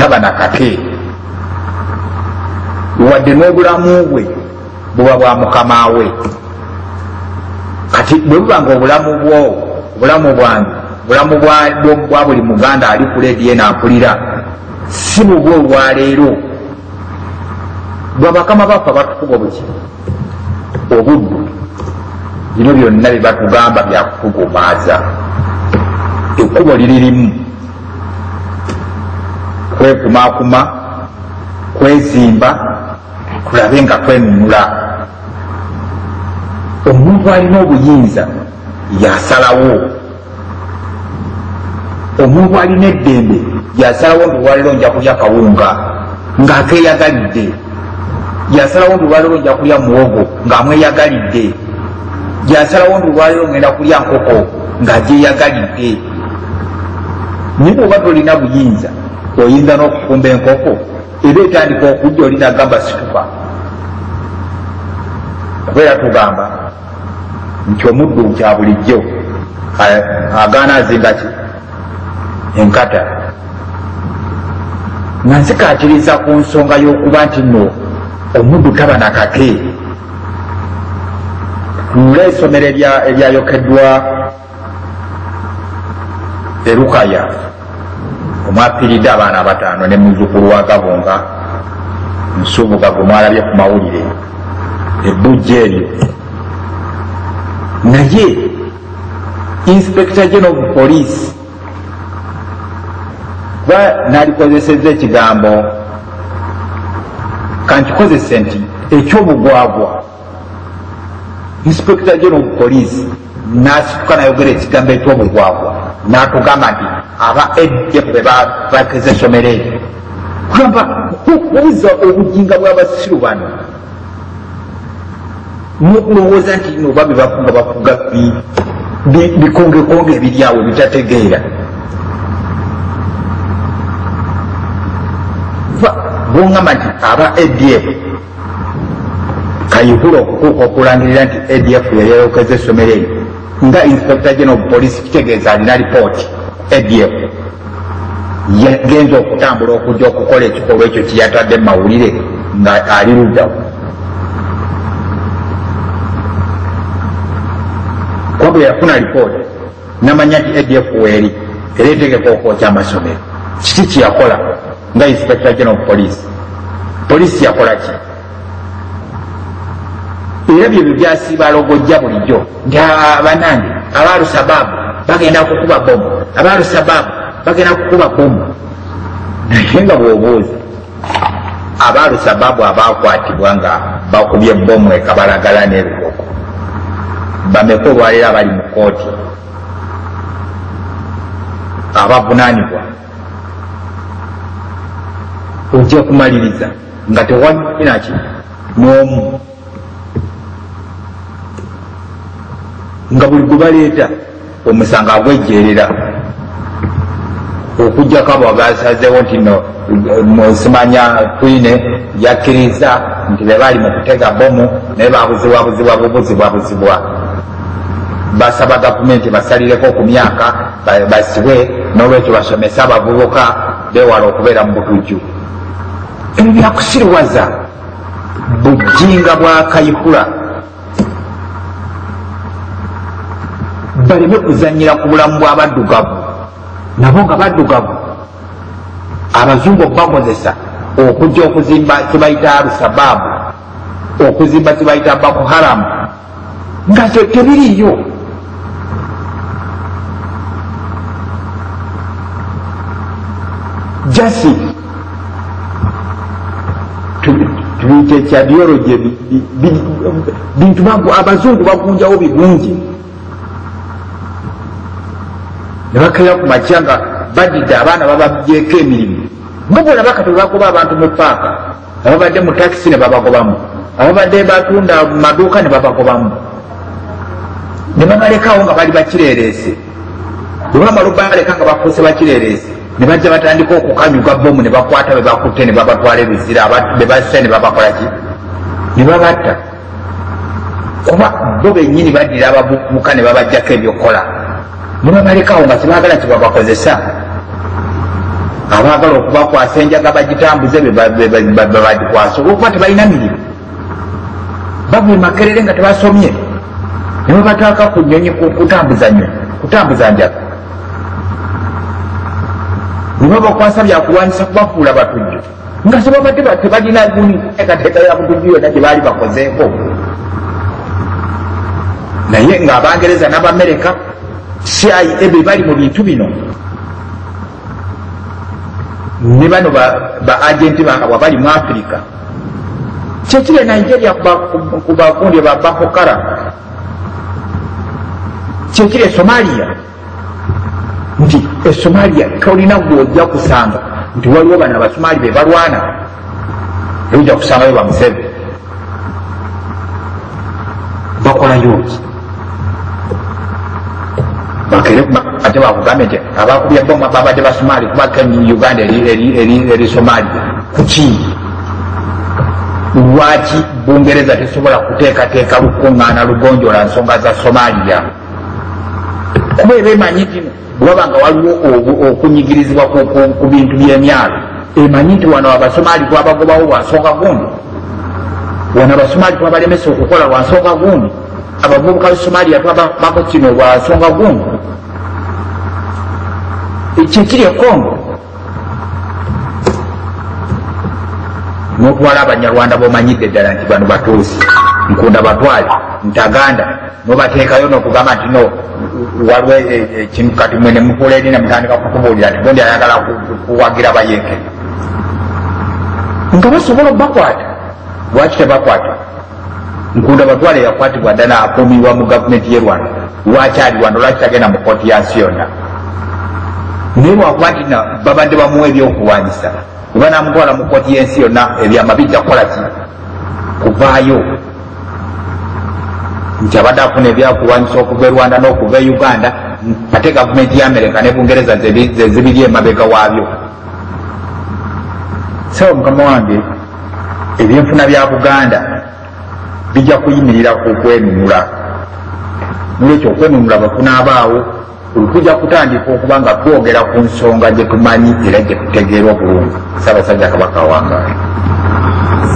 Taba nakake, wadde n'obulamu bwe buba bwa mukama we. Kati bwe buba nga obulamu bwo, obulamu bwange, obulamu bwa buli Muganda ali ku leediyo eno ampulira si bubwe olwaleero, bwa bakama baffe abatufuga obuki obuddu. Bino byonna bye batugamba byakutugumaaza. Ekkubo liri limu, kwekumaakuma, kwezimba, tulabe nga twenunula. Omuntu alina obuyinza yasalawo, omuntu alina eddembe yasalawo nti olwaleero nja kulya kawunga ng'akeeyagalidde, yasalawo nti olwaleero nja kulya muwogo ng'amweyagalidde, yasalawo nti olwaleero ngenda kulya nkoko ng'agyeyagalidde. Naye bw'oba tolina buyinza, oyinza n'okufumba enkoko eba etandika okujja olina gamba situka. Kubeera tugamba nti omuddu kya bulijjo agaana azinga ki enkata. Nga nsikatiriza ku nsonga y'okuba nti nno omuddu taba nakake. Tunule essomero eryayokeddwa Erukaya omwafiiridde abaana abataano ne muzzukulu wa Gabunga Nsubuga gwe mwalabye ku mawulire ebbujja eryo. Naye Inspector General of Police kuba nalikozesezza ekigambo kankikozese nti ekyobugwagwa. Inspector General of Police n'asituka n'ayogera ekigambo ekyobugwagwa n'atugamba nti aba ADF be bakeze essomero eryo. Kugamba okubuuza obujinga bw'abasiru bano n'okulowooza nti no babe bafuga bafuga bikongekonge ebiri awo bitategeera. Bwongamba nti aba ADF Kayihura okutuuka okulangirira nti ADF yayokeza essomero eryo nga Inspector General of Police, kitegeeza alina lipooti. ADF yagenza okutambula okujja okukola ekikolwa ekyo kiyatadde mu mawulire nga ali luddawo, kuba bwe yafuna lipooti namanya nti ADF weeri era etegeka okwokya amasomero. Kiki kyeyakola nga Inspector General of Police? Poliisi yakola ki? Era byebyo byasiiba alogojja bulijjo nti abanange aba Alusababu bagenda kukuba bomu, aba Alusababu bagenda kukuba bomu. Naye nga bw'obuuza aba Alusababu abakwatibwa nga bakubye bomu e Kabalagala n'Ebigogo bameka olwaleero abali mu kkooti abavunaanibwa? Ojja kumaliriza nga tewali n'omu, nga buli gwe baleeta omusango agwejjeerera, okuggyako abo abasazeewo nti no simanya Twine yakkiriza nti be bali mu kutega bomu, naye babuzibwabuzibwa bubuzibwabuzibwa. Basaba gavumenti basalireko ku myaka basibwe, n'olwekyo basomese abavubuka beewala okubeera mu butujju. Ebyo byakusiriwaza bujinga bwa Kayihura. Baleme kuzannyira ku bulamu bw'abaddugavu, nabo nga baddugavu abazungu okubakozesa okujja okuzimba kyebayita Alusababu, okuzimba kyebayita Boko Haram, nga tebiriiyo. Jasi tubiyite ekya biology, bintu abazungu bagunjawo bigunje ne bakeera ku makya nga badidde abaana babagyeko emirimu. Nga bwolaba kati bagoba abantu mu paaka, ababadde mu takisi ne babagobamu, ababadde batunda mu maduuka ne babagobamu, ne babalekawo nga bali bakireereese. Bwe bamala obaleka nga bafuuse bakireereese, ne bajja batandika okukanyuga bomu ne bakwata be bakutte ne babatwala ebizira, be basse ne babakola ki, ne babatta. Kuba bo bennyini baddira abavubuka ne babajjako ebyokukola ne babalekawo nga tebaagala kyebabakozesa. Abaagala okubakwasa enjaga bagitambuze bagikwasa, olwokuba tebalina mirimu. Bava e Makerere nga tebasomye, ne babataaka ku nnyonyi kutambuza nnyonyi, kutambuza njaga, ne babakwasa byakulwanyisa kubafuula batujju, nga sebabadde tebalina guni teekateeka ya butujju yonna gye baali bakozeeko. Naye ng'Abangereza n'Abamerika CIA be bali mu bintu bino, ne bano ba agenti baabwe bali mu Afirika. Kyekiri e Nigeria ku bagundi ba Boko Haram, kyekiri e Somalia, nti e Somalia tolina gw'ojja kusanga nti waliwo bano Abasomaali be balwana, ojja kusangayo ba Museveni. Bakolayo ki? Bakere ate bakugambye nti abakubye bomu babadde Basomaali, kuba Uganda eri Somalia. Kuki? Lwaki Bungereza tesobola kuteekateeka lukuŋŋaana lugonjoola nsonga za Somalia? Kuba eba emanyi nti bwaba nga waliwo okunyigirizibwa ku bintu by'emyalo, emanyi nti wano Abasomaali twabagobawo lwa nsonga gundi, wano Abasomaali twabalemesa okukola lwa nsonga gundi, abavubuka b'e Somalia twabako kino lwa nsonga gundi. Kyekiri e Congo, n'otwala Abanyarwanda b'omanyidde ddala nti bano Batuusi, Nkunda batwale, Ntaganda, n'obateekayo n'okugamba nti no waliwo ekintu kati mwe ne mufuula eri ne mutandika kutubuulira nti gundi ayagala kuwagira Bayeeke, nga basobola obbakwata. Lwaki tebakwata Nkunda batwale? Yakwatibwa ddala, akuumibwa mu gavumenti y'e Rwanda. Lwaki ali Rwanda? Lwaki tagenda mu kooti ya nsi yonna? Naye lwakuba nti babadde bamuwa ebyokulwanyisa, oba namutwala mu kooti y'ensi yonna, ebyama bijja kukola ki? Kuvaayo nti abadde afuna ebyakulwanyisa okuva e Rwanda n'okuva e Uganda, ate gavumenti ya Amerika ne Bungereza ze zibiri emabega waabyo. Sebo mukama wange, ebyenfuna bya Buganda bijja kuyimirira ku kwenunula. Nolwekyo okwenunula bakunaabaawo, tujja kutandika okuba nga twogera ku nsonga gye tumanyi era gye tutegeera obulungi. Ssaabasajja Kabaka awangaale.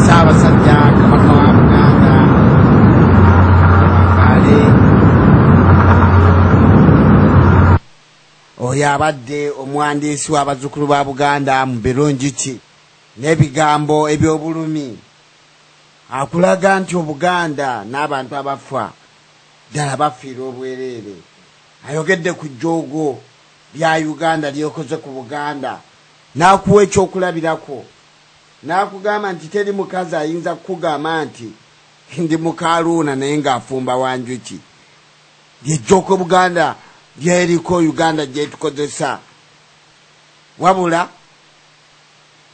Ssaabasajja Kabaka wa Buganda awangaale. Oyo abadde omuwandiisi w'abazzukulu ba Buganda mu birungi ki n'ebigambo eby'obulumi, akulaga nti Obuganda n'abantu abafa ddala bafiira obwereere. Ayogedde ku jjoogo lya Uganda lyekoze ku Buganda, n'akuwa ekyokulabirako, n'akugamba nti teri mukazi ayinza kukugamba nti ndi mukaaluuna naye ng'afumba wanjuki. Lyejjoogo Buganda lyeriko, Uganda gyetukozesa. Wabula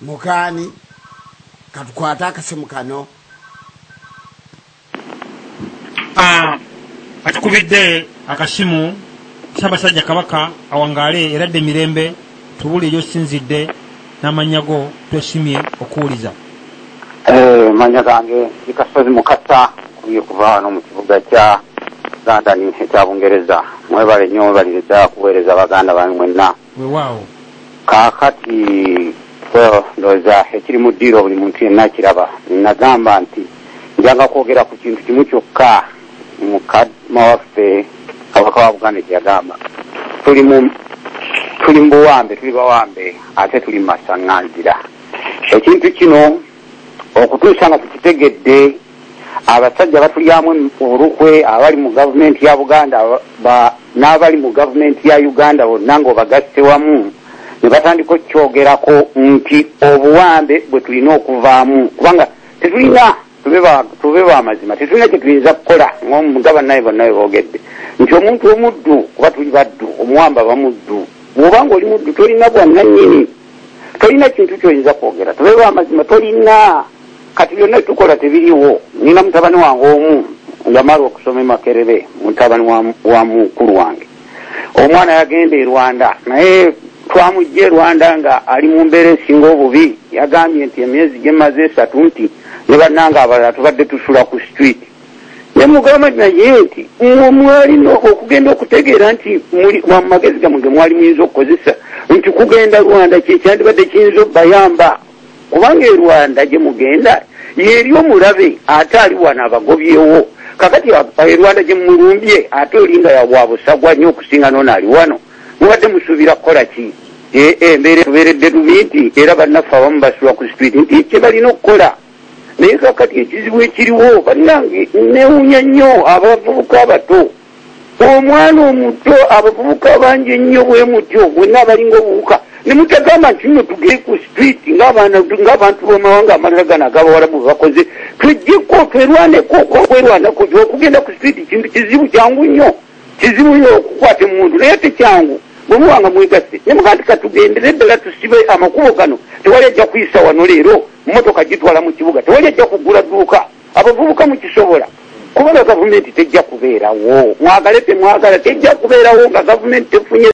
mukaani katukwate akasimu kano. Atukubidde akasimu. Ssaabasajja Kabaka awangaale era dde mirembe. Tubuulire gy'osinzidde n'amannya go, twesimye okuwuliza. Mannya gange ndi Kasozi Mukasa, nkubye kuva wano mu kibuga kya London ekya Bungereza. Mwebale nnyo, mwebalire ddala kuweereza baganda bange mwenna. Weewaawo. Kaakati well, ndowooza ekiri mu ddiiro buli muntu yenna akiraba. Nagamba nti njanga kwogera ku kintu kimu kyokka mukama waffe Kabaka wa Buganda kye yagamba. Tuli mu buwambe, tuli bawambe, ate tuli mu masaŋŋanzira. Ekintu kino okutuusa nga tukitegedde, abasajja batulyamu olukwe, abali mu gavumenti ya Buganda n'abali mu gavumenti ya Uganda bonna ng'obagasse wamu ne batandika okukyogerako nti obuwambe bwe tulina okuvaamu, kubanga tetulina, tube bamazima, tetulina kye tuyinza kukola nga bannaye bonna bwe boogedde nti omuntu omuddu, kuba tuli baddu, omuwamba bamuddu. Bw'obanga oli muddu tolina bwannannyini, tolina kintu ky'oyinza kwogera. Tube bamazima, tolina. Kati byonna tukola tebiriwo. Nina mutabani wange omu yamala okusoma e Makerere, mutabani wa mukulu wange. Omwana yagenda e Rwanda, naye twamujja e Rwanda nga ali mu mbeera esinga obubi. Yagambye nti emyezi gye mmaze 3 nti ne bannange abalala tubadde tusula ku street. Ne mugamba nti naye nti mwalina okugenda okutegeera nti mu magezi gammwe ge mwali muyinza okukozesa nti Okugenda Rwanda kyekyandibadde kiyinza obbayamba, kubanga e Rwanda gye mugenda yeeri omulabe ate ali wano abagobyewo. Kakati e Rwanda gye mulumbye ate olinga wa busagwa nnyo okusinga n'ono ali wano. Mubadde musuubira kukola ki? Embeera tubeeredde lubi nti era bannaffe abamu basula ku street nti kye balina okukola. Naye kakati ekizibu ekiriwo bannange, neewuunya nnyo abavubuka abato, omwana omuto, abavubuka bangi ennyo bwe mutyo mwenna abalinga obuwuka ne mutagamba nti nno tugende ku street ng'abantu b'amawanga amalala gano ag'abawalabu bwe bakoze, tweggyeko twerwaneko. Okwerwanako okugenda ku street kintu kizibu, kyangu nnyo, kizibu nnyo okukwata emundu, naye tekyangu bwe muba nga mwegasse ne mugaa nti katugendere ddala tusibe amakubo gano, tewali ajja kuyisa wano leero mmotoka gitwala mu kibuga, tewali ajja kugula dduuka. Abavubuka mukisobola, kubanga gavumenti tejja kubeerawo, mwagale temwagala, tejja kubeerawo nga gavumenti tefunye.